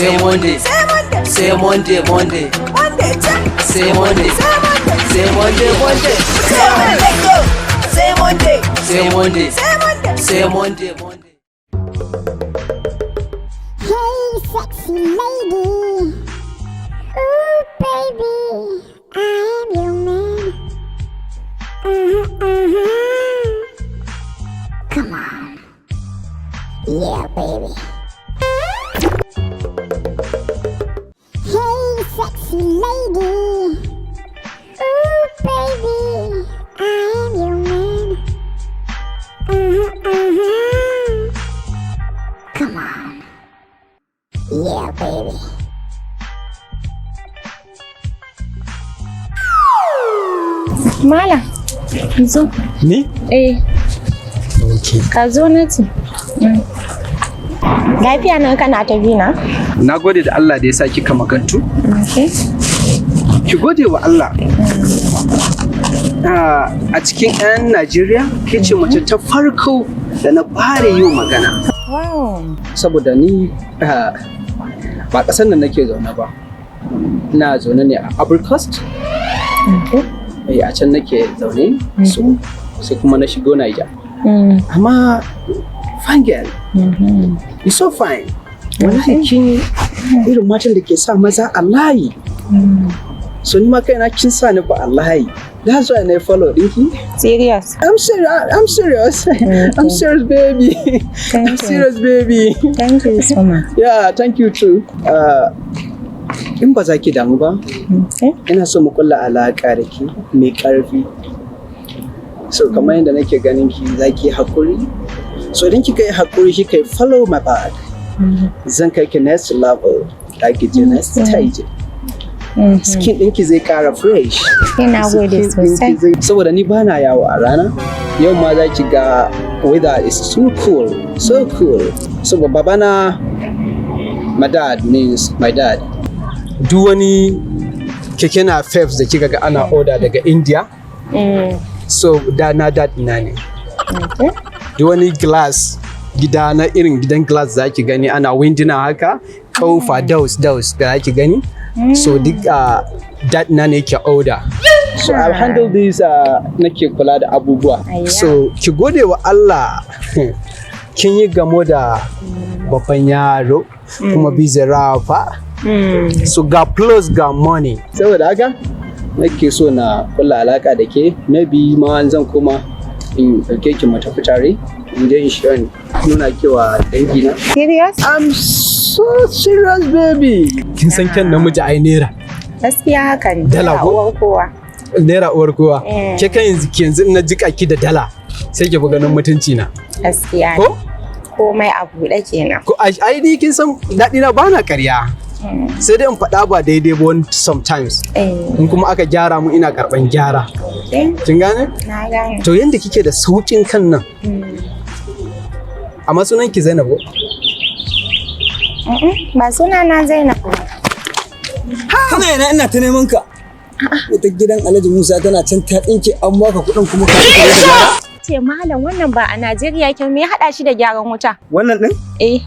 Sai Monday. Sai Monday, Monday. Sai Monday. Sai Monday, Monday. Sai Monday. Sai Monday. Sai Monday, Monday. Hey, sexy lady. Ooh, baby, I'm your man. Uh-huh. Come on. Yeah, baby. Hey, sexy lady. Ooh, baby, I'm your man. Uh-huh. Come on. Yeah, baby. Malam, zo. Ni? Eh, Okay. ka zo na ce. Lafiya nan kana ta bi na? Na gode da Allah da ya sa kika magantu. Okay. Ki gode wa Allah. A cikin 'yan Najeriya, ke ce mace ta farko da na fara yi wa magana. Wow. Saboda ni ba ƙasar nan nake zaune ba. Ina zaune ne a Abrikos. Okay. Eh, a can nake zaune. So, sai kuma na shigo Niger. Amma fine girl, you so fine. Wallahi kin irin matan da ke sa maza a layi. So ni ma kaina kin sa ni ba a layi. That's why na follow ɗinki. Serious. I'm serious. I'm serious. I'm serious, baby. Thank I'm you. serious, baby. Thank you so much. Yeah, thank you too. In ba za ki damu ba, Okay. ina so mu kulla alaƙa da ki mai ƙarfi. So kamar yadda nake ganin ki za ki yi haƙuri. So idan kika yi haƙuri kika yi follow my path. Zan kai ki next level. Za ki je next stage. Skin ɗinki zai ƙara fresh. Ina gode Skin ɗinki sosai. Saboda ni bana yawo a rana. Yau ma za ki ga weather is so cool, so cool. So babana, my dad means my dad. Duk wani keke Napeps da kika ga ana order daga India, so da na dad ina ne. Okay. Duk wani glass gida na irin gidan glass za ki gani ana winduna haka, kofa doors doors da za ki gani. So duk dad na ne ke order. So I handle this, nake kula da abubuwa. Ayya. So ki gode wa Allah kin yi gamo da babban yaro kuma busy rapper. So ga plus ga money. Saboda haka nake so na kula alaka da ke, maybe ma zan koma in ɗauke ki mu tafi tare in je in shiga in nuna ki wa dangina. Serious? I'm so serious, baby. Kin san kyan namiji ai naira. Gaskiya haka ne. Dala ko? Uwar kowa. Naira uwar kowa. Mm. Ke kan yanzu ki yanzu in na jika ki da dala sai ki fi ganin mutunci na. Gaskiya ne. Ko? Komai a buɗe kenan. Ko ai ni kin san daɗi na bana ƙarya. Sai dai in faɗa ba daidai ba wani sometimes. Eh. In kuma aka gyara mu ina karɓan gyara. Okay. Kin gane? Na gane. To yanda kike da sauƙin kan nan. Amma sunan ki Zainab ko? Mm-mm. Ba suna na Zainab ba. Kana yana ina ta neman ka. Wata gidan Alhaji Musa tana can ta tsinke, an baka kuɗin kuma ka ci da gyara. Ce malam, wannan ba a Najeriya ke, me ya haɗa shi da gyaran wuta? Wannan ɗin? Eh.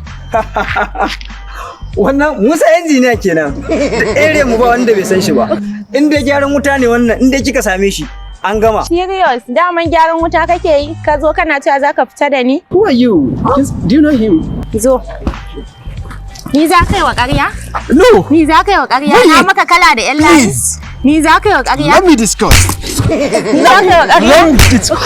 Wannan Musa injiniya kenan. Da area mu ba wanda bai san shi ba. In dai gyaran wuta ne wannan, in dai kika same shi an gama. Serious, daman gyaran wuta kake yi? Ka zo kana cewa za ka fita da ni? Who are you? Do you know him? Zo. Ni za ka yi wa ƙarya? No. Ni za ka yi wa ƙarya? Na maka kala da ƴan layi? Please. Ni za ka yi wa ƙarya? Let me discuss. Ni za ka yi wa ƙarya?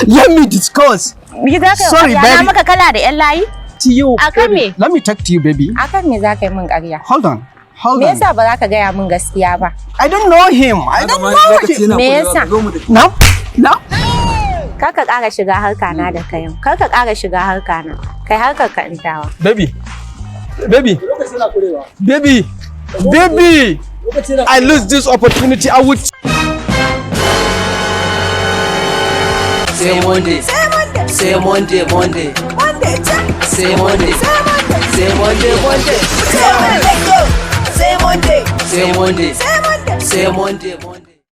Let me discuss. Ni za ka yi wa Sorry, ƙarya? Na baby. maka kala da ƴan layi? To you. Akan Baby. me? Let me talk to you, baby. Akan me za ka yi min ƙarya? Hold on. Hold Me on. yasa ba za ka gaya min gaskiya ba? I don't know him. I don't know him. Me yasa? No? No? Kar ka ƙara shiga harka na da kayan. Kar ka ƙara shiga harka na. Kai harkar ka in tawa. Baby. Baby. Baby. Baby. I lose this opportunity. I would Sai Monday. Sai Monday, Monday. Sai Monday. Sai Monday, Monday. Sai Monday. Sai Monday. Sai Monday, Monday.